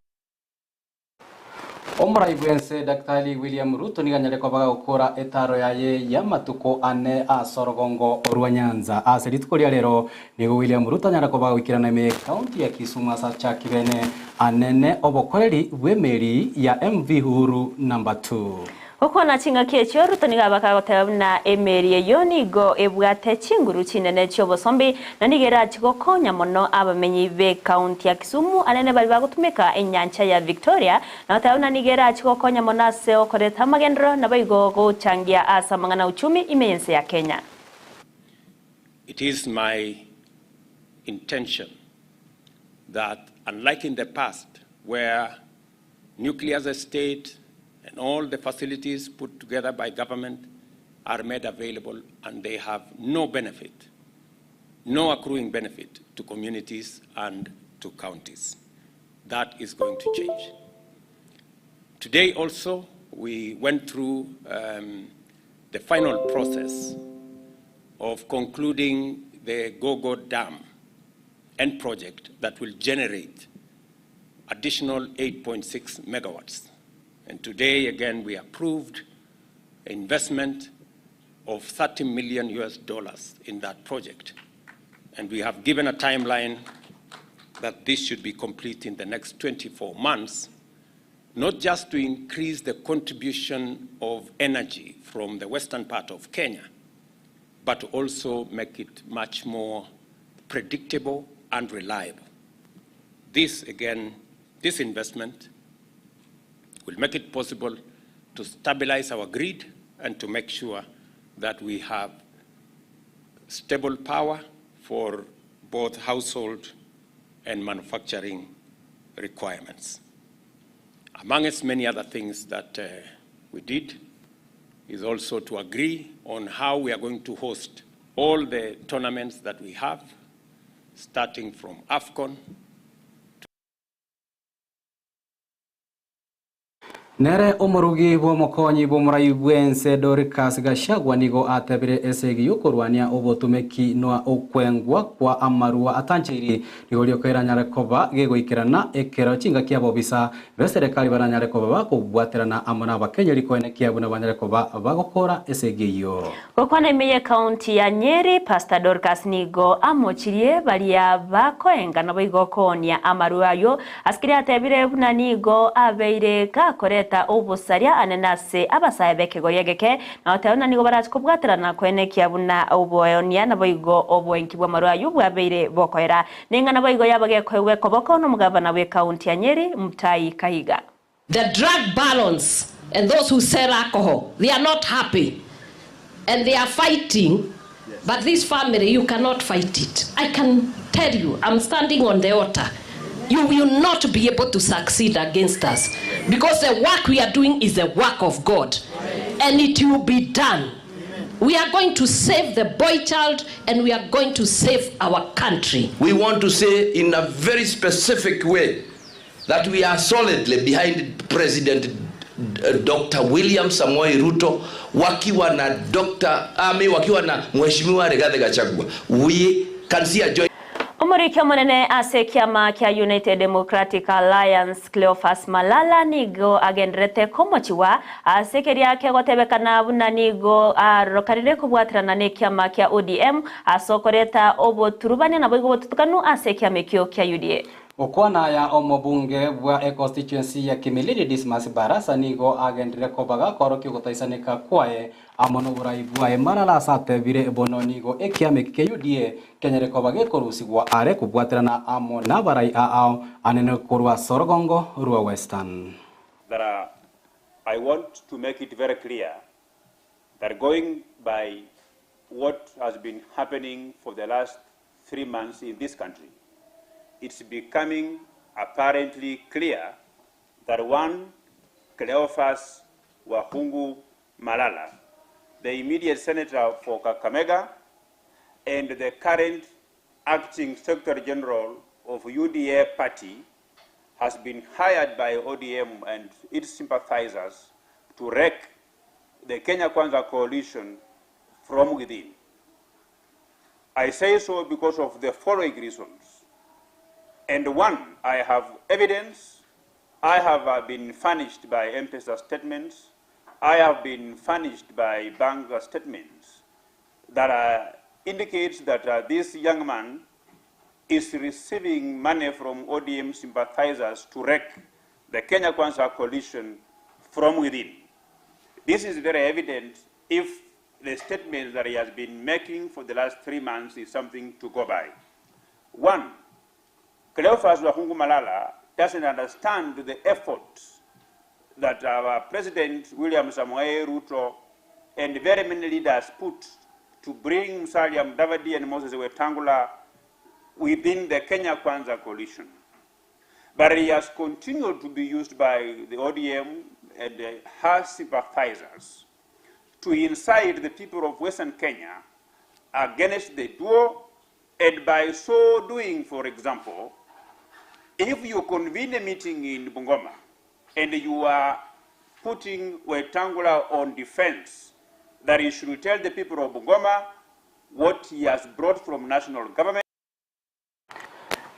Omorai bw'ense Daktari William Ruto nigo anyare koba gagokora etaro yaye y'amatuko ane ase orogongo rwa Nyanza. Ase rituko ria rero nigo William Ruto anyare koba gagoikerana ime y'ecounty ya Kisumu ase achaki bene anene obokoreri bw'emeri ya MV Uhuru Number 2. Gokwana chingaki echio, Ruto nigo abaka agoteba buna emeri eyio nigo ebwate chinguru chinene chi'obosombi na nigo erachi gokonya mono abamenyi b'ecounty ya Kisumu anene baria bagotumeka enyancha ya Victoria na goteba buna nigo erachi gokonya mono ase okoreta amagenderero naboigo gochangia ase amang'ana a uchumi ime y'ense ya Kenya. It is my intention that unlike in the past where nuclear as a state and all the facilities put together by government are made available and they have no benefit, no accruing benefit to communities and to counties. That is going to change. Today also, we went through um, the final process of concluding the Gogo Dam and project that will generate additional 8.6 megawatts. And today, again, we approved investment of 30 million US dollars in that project. And we have given a timeline that this should be complete in the next 24 months, not just to increase the contribution of energy from the western part of Kenya, but to also make it much more predictable and reliable. This, again, this investment will make it possible to stabilize our grid and to make sure that we have stable power for both household and manufacturing requirements. Amongst many other things that uh, we did is also to agree on how we are going to host all the tournaments that we have, starting from AFCON Nere omorugi bw'omokonyi bw'omorai bw'ense Dorcas Gachagua nigo atebire esegi y'okorwania obotumeki noa okwengwa kwa amarua atancheiri nigo rioka eranyare koba gegoikerana ekero chingaki abobisa b'eserekari baranyare koba bakobwaterana amo n'Abakenya rikoenekia buna banyare koba bagokora esegi eyio. Gokwana ime y'ecounty ya Nyeri, Pastor Dorcas nigo amochirie baria bakoenga naboigo koonia amarwa ayio ase keria atebire buna nigo abeire gakoreta obosaria anene ase abasae b'ekegori egeke na goteba buna nigo barache kobwaterana koenekia buna oboeonia naboigo oboenki bw'amarwa ayio bwabeire bokoera. Neng'ana boigo yaba gekoegwa ekoboko nomogabana bw'ecounty ya Nyeri Mutahi Kahiga. The drug barons and those who sell alcohol, they are not happy and they are fighting, but this family, you cannot fight it. I can tell you, I'm standing on the altar. You will not be able to succeed against us because the work we are doing is the work of God and it will be done. We are going to save the boy child and we are going to save our country. We want to say in a very specific way that we are solidly behind President Dr. William Samoei Ruto wakiwa na Dr. Ami wakiwa na Mheshimiwa Rigathi Gachagua. We can see a joint Omoriki omonene ase ekiama kia United Democratic Alliance Cleophas Malala nigo agendererete komochigwa ase keria kegotebekana buna nigo arorokanire kobwaterana nekiama kia ODM ase okoreta oboturubania naboigo obotutukanu ase ekiama ekio kia UDA. Okwana aya omobunge bwa econstituency ya Kimilili Dismas Barasa nigo agenderere koba gakorokia ogotaisaneka kwaye amo noborai bwaye Malala ase atebire bono nigo ekiama eki kia UDA kenyare koba gekorusigwa are kobwaterana amo nabarai aao anene korwa ase orogongo rwa Western. That I want to make it very clear that going by what has been happening for the last 3 months in this country, it's becoming apparently clear that one Cleophas Wahungu Malala, the immediate senator for Kakamega and the current acting Secretary General of UDA party, has been hired by ODM and its sympathizers to wreck the Kenya Kwanza coalition from within. I say so because of the following reasons. And one, I have evidence. I have been furnished by M-Pesa statements. I have been furnished by bank statements that indicates that this young man is receiving money from ODM sympathizers to wreck the Kenya Kwanza coalition from within. This is very evident if the statements that he has been making for the last 3 months is something to go by. One, Cleophas Wahungu Malala doesn't understand the efforts that our President William Samoei Ruto and very many leaders put to bring Musalia Mudavadi and Moses Wetangula within the Kenya Kwanza coalition. But he has continued to be used by the ODM and her sympathizers to incite the people of Western Kenya against the duo, and by so doing, for example, if you convene a meeting in Bungoma and you are putting Wetangula on defense, that he should tell the people of Bungoma what he has brought from national government.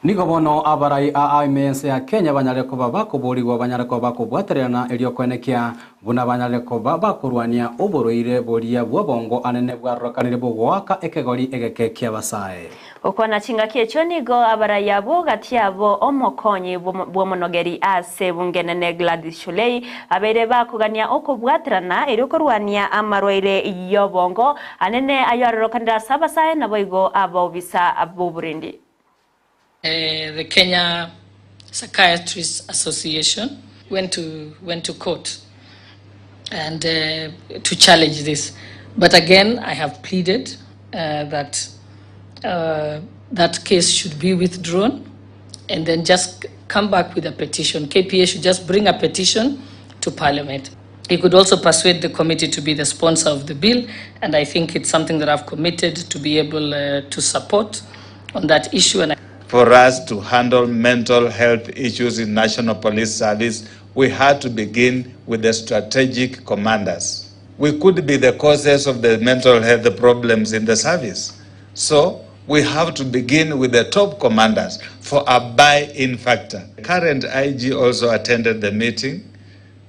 Nigo bono abarai a amense ya Kenya banyare koba bakoborigwa banyare koba bakobwatererana erio kwenekia buna banyare koba bakorwania oborwaire boria bwa bongo anene bwarokanire bogoaka ekegori egeke kia basae. Okwana chingaki echo nigo abarai abo gati abo omokonyi bw'omonogeri ase bungenene Gladys Shollei abeire bakogania okobwaterana erio korwania amarwaire y'obongo anene ayo arorokanire ase abasae nabo igo abobisa b'oborindi. The Kenya Psychiatrists Association went to court and to challenge this. But again, I have pleaded that that case should be withdrawn and then just come back with a petition. KPA should just bring a petition to Parliament. He could also persuade the committee to be the sponsor of the bill, and I think it's something that I've committed to be able to support on that issue. And For us to handle mental health issues in National Police Service, we had to begin with the strategic commanders. We could be the causes of the mental health problems in the service. So we have to begin with the top commanders for a buy-in factor. Current IG also attended the meeting,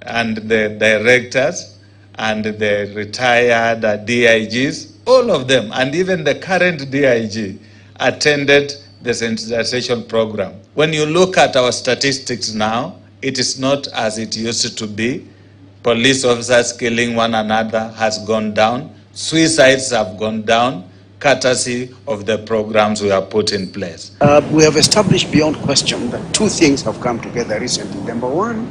and the directors and the retired DIGs, all of them, and even the current DIG attended the sensitization program. When you look at our statistics now, it is not as it used to be. Police officers killing one another has gone down. Suicides have gone down, courtesy of the programs we have put in place. We have established beyond question that two things have come together recently. Number one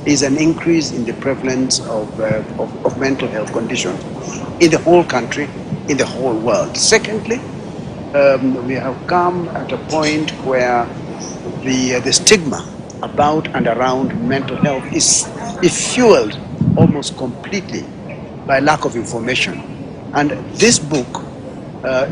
is an increase in the prevalence of mental health conditions in the whole country, in the whole world. Secondly, we have come at a point where the stigma about and around mental health is fueled almost completely by lack of information. And this book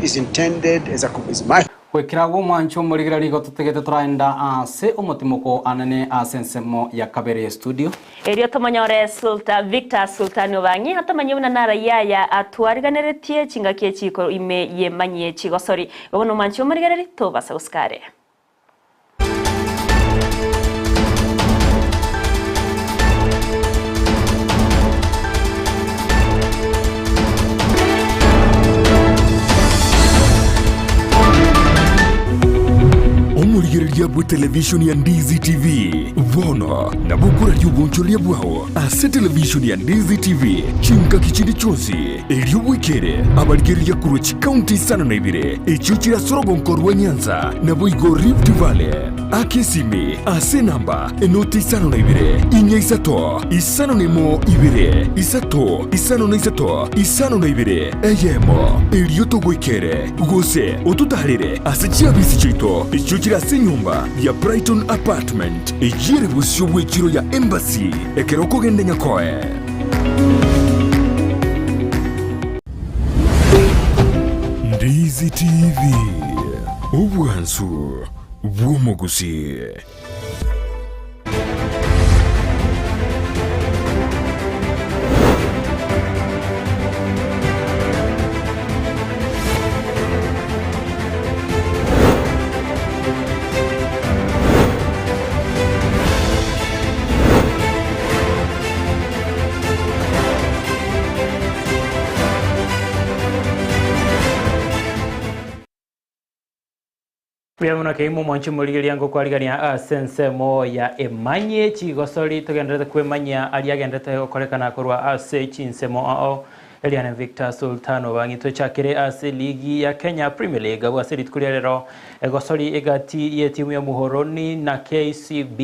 is intended as a, is my Gwikira gwo mwancho murigira rigo tutegete turaenda ase omotimoko anene ase ensemo ya kabere studio. Erio tomonyore Sultan Victor Sultani Obangi atomanye buna narayaya atwariganeretie chingaki echiko ime yemanyie chigosori bono mwancho murigereri tobasa gusikare. Omorigereria. bwe televishoni ya Ndizi TV. Bono nabo okoraria obonchoreria bwao ase televishoni ya Ndizi TV chingaki chinde chionsi, erio bwekere abarigereria korwa chikaunti isano na ibere echio chire ase orogonko rwa Nyanza naboigo Rift Valley. Aka esimi ase enamba enoti 52 4 3 51 2 3 53 52 eyemo, erio togoikere gose ototaarere ase chiabisi chiaito echio chire ase enyomba ya Brighton Apartment, eyio ere bosio bw'echiro ya Embassy ekero okogenda Nyakoe. Ndizi TV, obwansu bw'omogusii. Mbuya mono keimo mwanche morigereria ngokwarigania ase ensemo ya emanyie chigosori togenderete kwemanyia aria agenderete gokorekana korwa ase chinsemo ao. Eliane Victor Sultan obang'itwe chakire ase ligi ya Kenya Premier League abwo ase rituko ria rero egosori egati y'etimu ya Muhoroni na KCB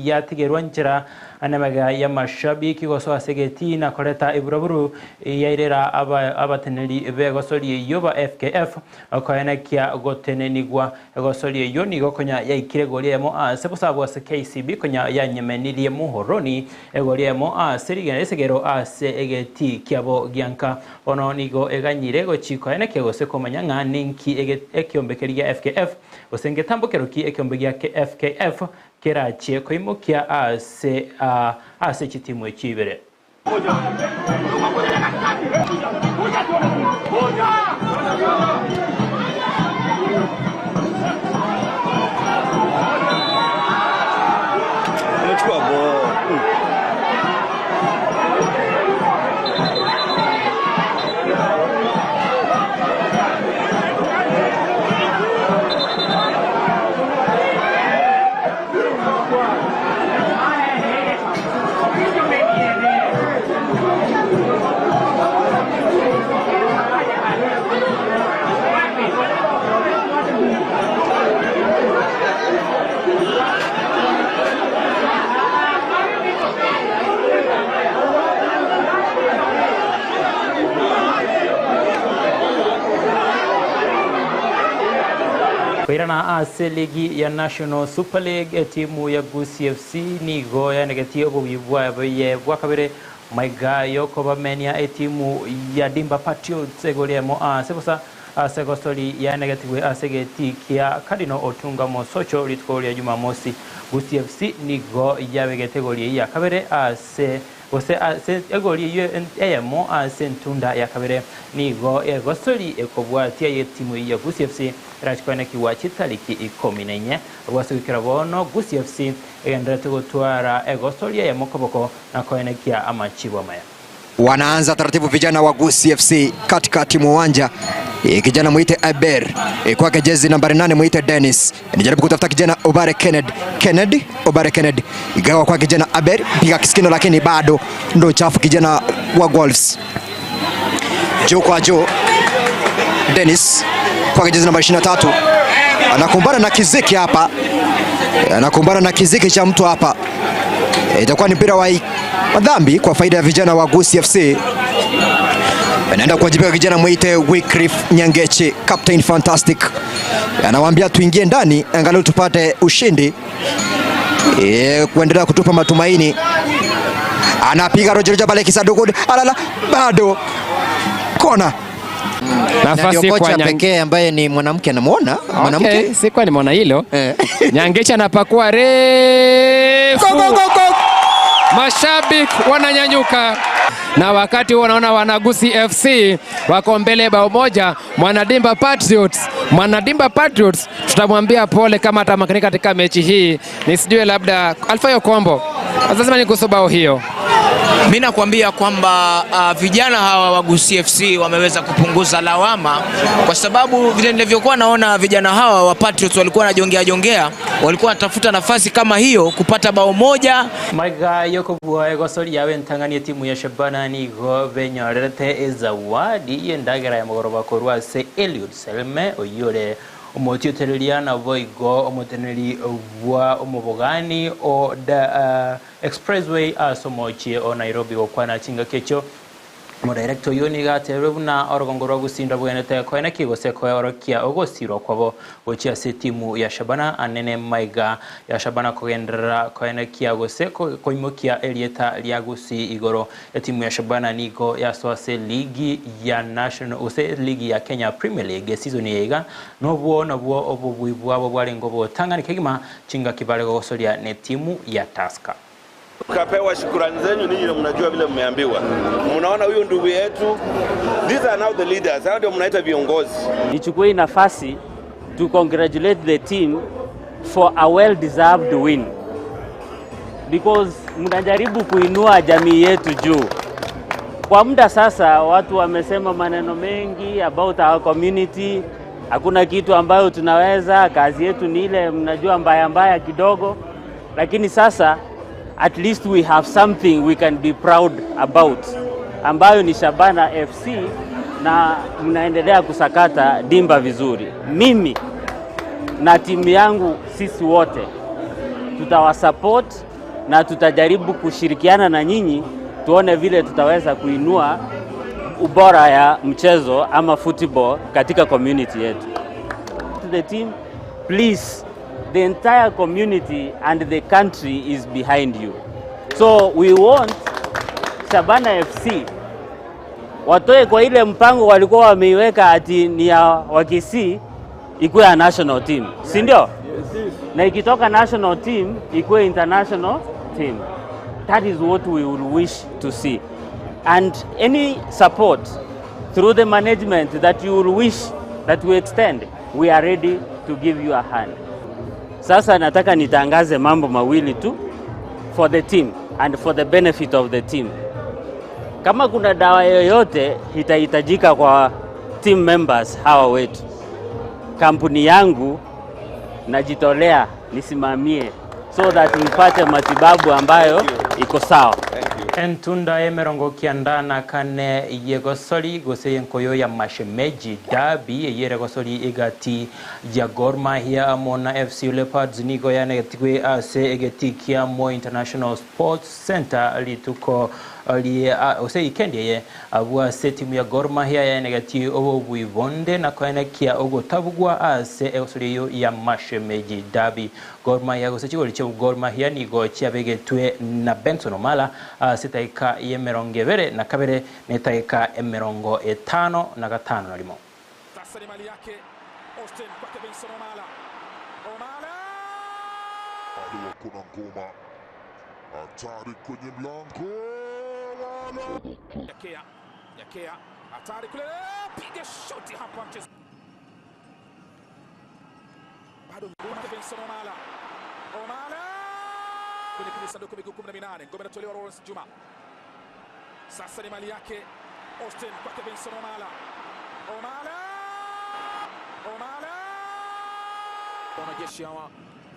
yatigerwa nchera nemega y'amashabiki gosoa ase egetii na koreta eburaburu yairera abateneneri b'egosori eyio ba FKF Okoenekia gotenenigwa egosoria eyio nigo konya yaikire egori eyemo ase bosabu ase KCB konya yanyemenirie Muhoroni egori eyemo ase rigena ri'esegero ase egetii kiabo gianka. Bono nigo eganyire gochi koenekia gose komanya ng'a ninki ekeombe keria gia FKF gose ngetambokero ki ekeombe gia FKF kerachie koimokia ase ase chitimu echi ibere. Koirana ase ligi ya National Super League, etimu ya Gusii FC Nigo yaenegetie obobuya bwaye bwa kabere maiga y'okobamenia etimu ya Dimba Patriots egori emo ase bosa ase gosori yaenegetigwe ase egetii kia Cardinal Otunga Mosocho rituko ria Jumamosi. Gusii FC nigo yabegete egori eyio ya kabere ase Gose ase egori eyio eyemo ase entunda ya kabere nigo egosori ekobwatia y'etimu eyio ya Gusii FC erachie koenekigwa chitariki ikomi na inye. Abwo ase goikera bono Gusii FC egendererete gotwara egosori eyemo koboko na koenekia amachibo amaya. Wanaanza taratibu vijana wa Gusii FC katikati mwa uwanja. Kijana mwite Aber kwake jezi nambari 8 mwite Dennis. Anajaribu kutafuta kijana Obare Kennedy. Kennedy, Obare Kennedy. Igawa kwa kijana Aber, piga kisikino lakini bado ndo chafu kijana wa Wolves. Juu kwa juu. Dennis kwa jezi nambari 23. Anakumbana na kiziki hapa. Anakumbana na kiziki cha mtu hapa. Itakuwa ni mpira wa madhambi kwa faida ya vijana wa Gusii FC. Anaenda kuwajibika kijana mwite Wycliffe Nyangechi, Captain Fantastic. Anawaambia tuingie ndani angalau tupate ushindi. Kuendelea kutupa matumaini. Anapiga rojo rojo pale kisanduku. Alala bado kona. Nafasi Ndio kwa kocha Nyang- pekee ambaye ni mwanamke anamuona. Mwanamke. Okay, sikuwa nimeona hilo. Nyangechi anapakua refu. Go, go, go, go. Mashabiki wananyanyuka na wakati huo wanaona Wanagusi FC wako mbele bao moja. Mwanadimba Patriots, Mwanadimba Patriots tutamwambia pole kama atamakinika katika mechi hii, nisijue labda Alfayo Kombo lazima ni kuhusu bao hiyo. Mi nakwambia kwamba vijana hawa wa Gusii FC wameweza kupunguza lawama, kwa sababu vile nilivyokuwa naona vijana hawa wa Patriots walikuwa wanajongea jongea, walikuwa wanatafuta nafasi kama hiyo kupata bao moja. Maiga yokobua egosori yawe ntang'ani etimu ya Shabana nigo benyorerete ezawadi y'endagera ya mogoroba korwa ase Eliud Selme oyore omotiotereria naboigo omoteneri bwa omobogani o da, expressway ase omochie o Nairobi gokwana chingaki echio Omodirector oyio nigo atebirie buna orogongo rwa Gusii ndobwenerete koeneki gose koeorokia ogosirwa kwabo gochia ase etimu ya Shabana anene maiga ya Shabana kogenderera koenekia gose koimokia erieta ria Gusii igoro. Etimu ya Shabana nigo yasoa ase ligi ya national gose ligi ya Kenya Premier League season eye iga nobwo nabwo obobui bwabo bwarenge obotang'ani kegima chingaki bare gogosoria netimu ya Tusker. Tukapewa shukurani zenyu, ninyi ndio mnajua vile mmeambiwa. Mnaona huyu ndugu yetu, these are now the leaders, hao ndio mnaita viongozi. Nichukue hii nafasi to congratulate the team for a well deserved win because mnajaribu kuinua jamii yetu juu. Kwa muda sasa watu wamesema maneno mengi about our community, hakuna kitu ambayo tunaweza, kazi yetu ni ile mnajua mbaya mbaya kidogo, lakini sasa at least we have something we can be proud about ambayo ni Shabana FC na mnaendelea kusakata dimba vizuri. Mimi na timu yangu sisi wote tutawasupport na tutajaribu kushirikiana na nyinyi tuone vile tutaweza kuinua ubora ya mchezo ama football katika community yetu. To the team, please, the entire community and the country is behind you. So we want Shabana FC watoe kwa ile mpango walikuwa wameiweka ati ni ya Wakisii ikuwe ya national team, si ndio? Na ikitoka national team ikuwe international team. That is what we will wish to see. And any support through the management that you will wish that we extend, we are ready to give you a hand. Sasa nataka nitangaze mambo mawili tu for the team and for the benefit of the team. Kama kuna dawa yoyote itahitajika kwa team members hawa wetu, kampuni yangu najitolea nisimamie so that mpate matibabu ambayo iko sawa. Entunda emerongo kianda na kane yegosori gose enkoyo ya mashemeji derby eyere gosori egati ya Gor Mahia amo na FC Leopards nigo yanegetigwe ase egeti kia Moi International Sports Center rituko ose ikendi eye abwo ase etimu ya Gor Mahia yanegetie obobui bonde na koenekia ogotabugwa ase egosori eyo ya mashemeji derby. Gor Mahia gose chigori chia Gor Mahia nigo chiabegetwe na Benson Omala ase etaika ya emerongo ebere na kabere na etaika emerongo etano na gatano na rimo. Sasa ni mali yake Austin kwake Benson Omala. Omala! Bado kuna ngoma hatari kwenye mlango. Yakea, Yakea hatari kule, piga shoti hapa mchezo. Bado ngoma Benson Omala. Omala! Kwenye kijisanduku miguu 18, ngoma inatolewa Lawrence Juma. Sasa ni mali yake Austin kwake Benson Omala. Omala! Omala! Wanajeshi hawa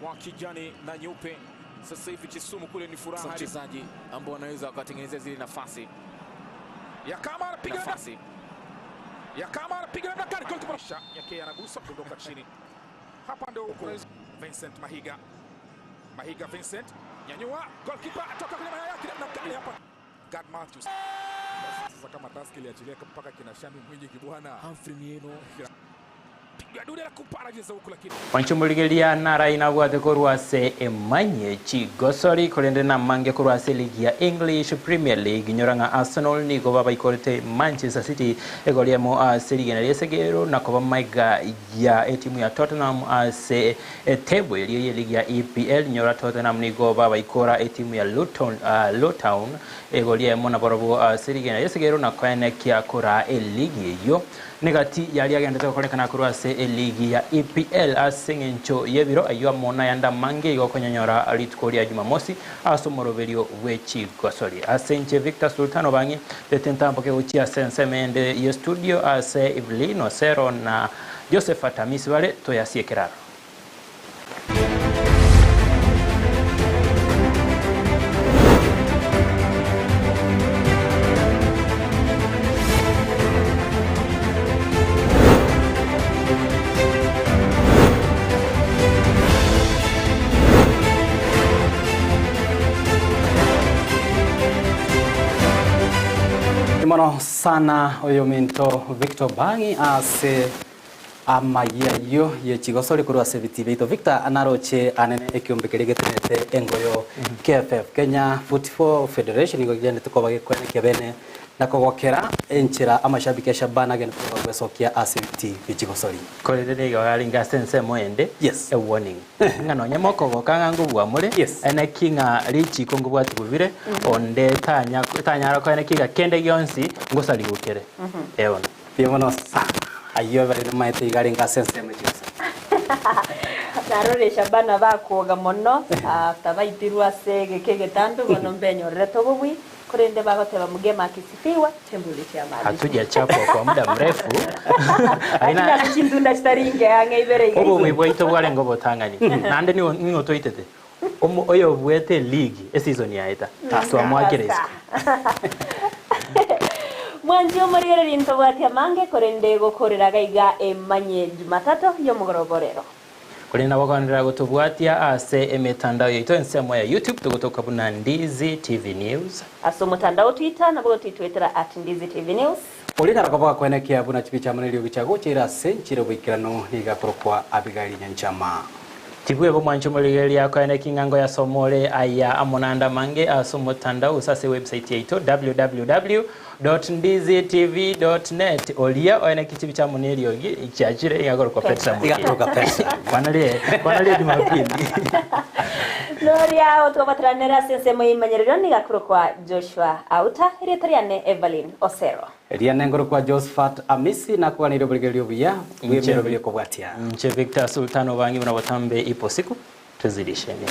wa kijani na nyeupe sasa hivi Kisumu kule ni furaha. Wachezaji ambao wanaweza wakatengenezea zile nafasi. Yakama anapiga nafasi. Yakama anapiga namna gani? Goalkeeper yake anagusa kuondoka chini. Hapa ndio Vincent Mahiga. Mahiga Vincent nyanyua, goalkeeper atoka kwenye mayai yake namna gani hapa? Gad Matthews. Sasa kama Tusker iliachilia mpaka kina Shami Mwinyi Kibwana. Humphrey Mieno. Piga dude la kupara jeza huku lakini. Wanchumuligeria nara inabwate korwa ase emanye chigosori korende na mange korwa ase ligi ya English Premier League nyora ng'a Arsenal nigo babaikorete Manchester City egoriemo ase rigena riesegero na koba maiga ya etimu ya Tottenham ase etable eria ya ligi ya EPL nyora Tottenham nigo babaikora etimu ya Luton, Lutown egoriemo na borobo ase rigena riesegero na koenekia kora eligi eyo. Negati yaria agenderete gokorekana korwa ase eligi ya EPL ase eng'encho y'ebiro ayio amo nayande amange igo okonyonyora rituko ria Jumamosi ase omoroberio bwe chigosori. Ase inche Victor Sultan Obang'i tete ntamboke gochia ase ensemo ende ye studio ase Evelyn Osero na Josephat Amisi bare toyasie ekeraro. Mono sana oyominto Victor Bang'i ase Amayia ayio ye chigosori korwa ase ebitii biaito. Victor naroche anene ekiombe keria getenete engoyo KFF, Kenya Football Federation, nigo kigenderete koba gekoenekia bene na kogokera enchera amashabiki a Shabana agenderete koba gwesokia ase ebitii bie chigosori. Korende nigo arenge ase ensemo ende a warning, ng'a nonye mokogoka ng'a ngobua more, naki ng'a richiko nkobwatigwe bire, onde tanya tanyara koenekia iga kende gionsi ngosarigwe kere. Ee bono. Mbuya mono sana. Ayio bare namaete iga arenge ase ensemo echi gose. Narorire Shabana bakwoga mono after baitirwe ase egeka egetambe bono mbenyorerete obobui korende bagoteba mgema akisifiwa chembuli chiamani. Hatujachapwa kwa muda mrefu. Lakini ase chintunda chitari inke ang'e ibere iga Obobui bwaito bwarenge obotang'ani. Naende nigo ning'o twaitete? Omo oyobuete eligi eseason yaeta twamoakera isiko. Mwanchi omorigereria ntobwati amange korende gokorera gaiga emanye Jumatatu y'omogoroba orero. Korende nabo okoenderera gotobwatia ase emetandao yaito ensemo ya YouTube togotoka buna Ndizi TV News. Ase omotandao Twitter nabo gotitwetera at Ndizi TV News. Oria narakoboka kwenekia buna chibicha amo neriogi chiagocha ere ase enchera y'oboikeranu nigo akorokwa Abigaili Nyanchama. Tibweba omwancho omorigereria koeneki ng'a ngoyasoma ore aya amo nande amange ase omotandao gose ase ewebsite yaito www.ndizitv.net Oria oeneki chibicha amo neriogi chiachire iga akorokwa Petra Iga akorokwa Petra. Kwana rie kwana rie Jumapili. Noria otwabateranere ase ensemo y'eimanyerero nigo akorokwa Joshua Auta, erieta riane Evelyn Osero. Eria nengoro kwa Josephat Amisi nakoganeire oborigereria obuya bw'emeroberi ekobwatia. Inche Victor Sultan Obangi buna botambe ipo siku tuzidisheni.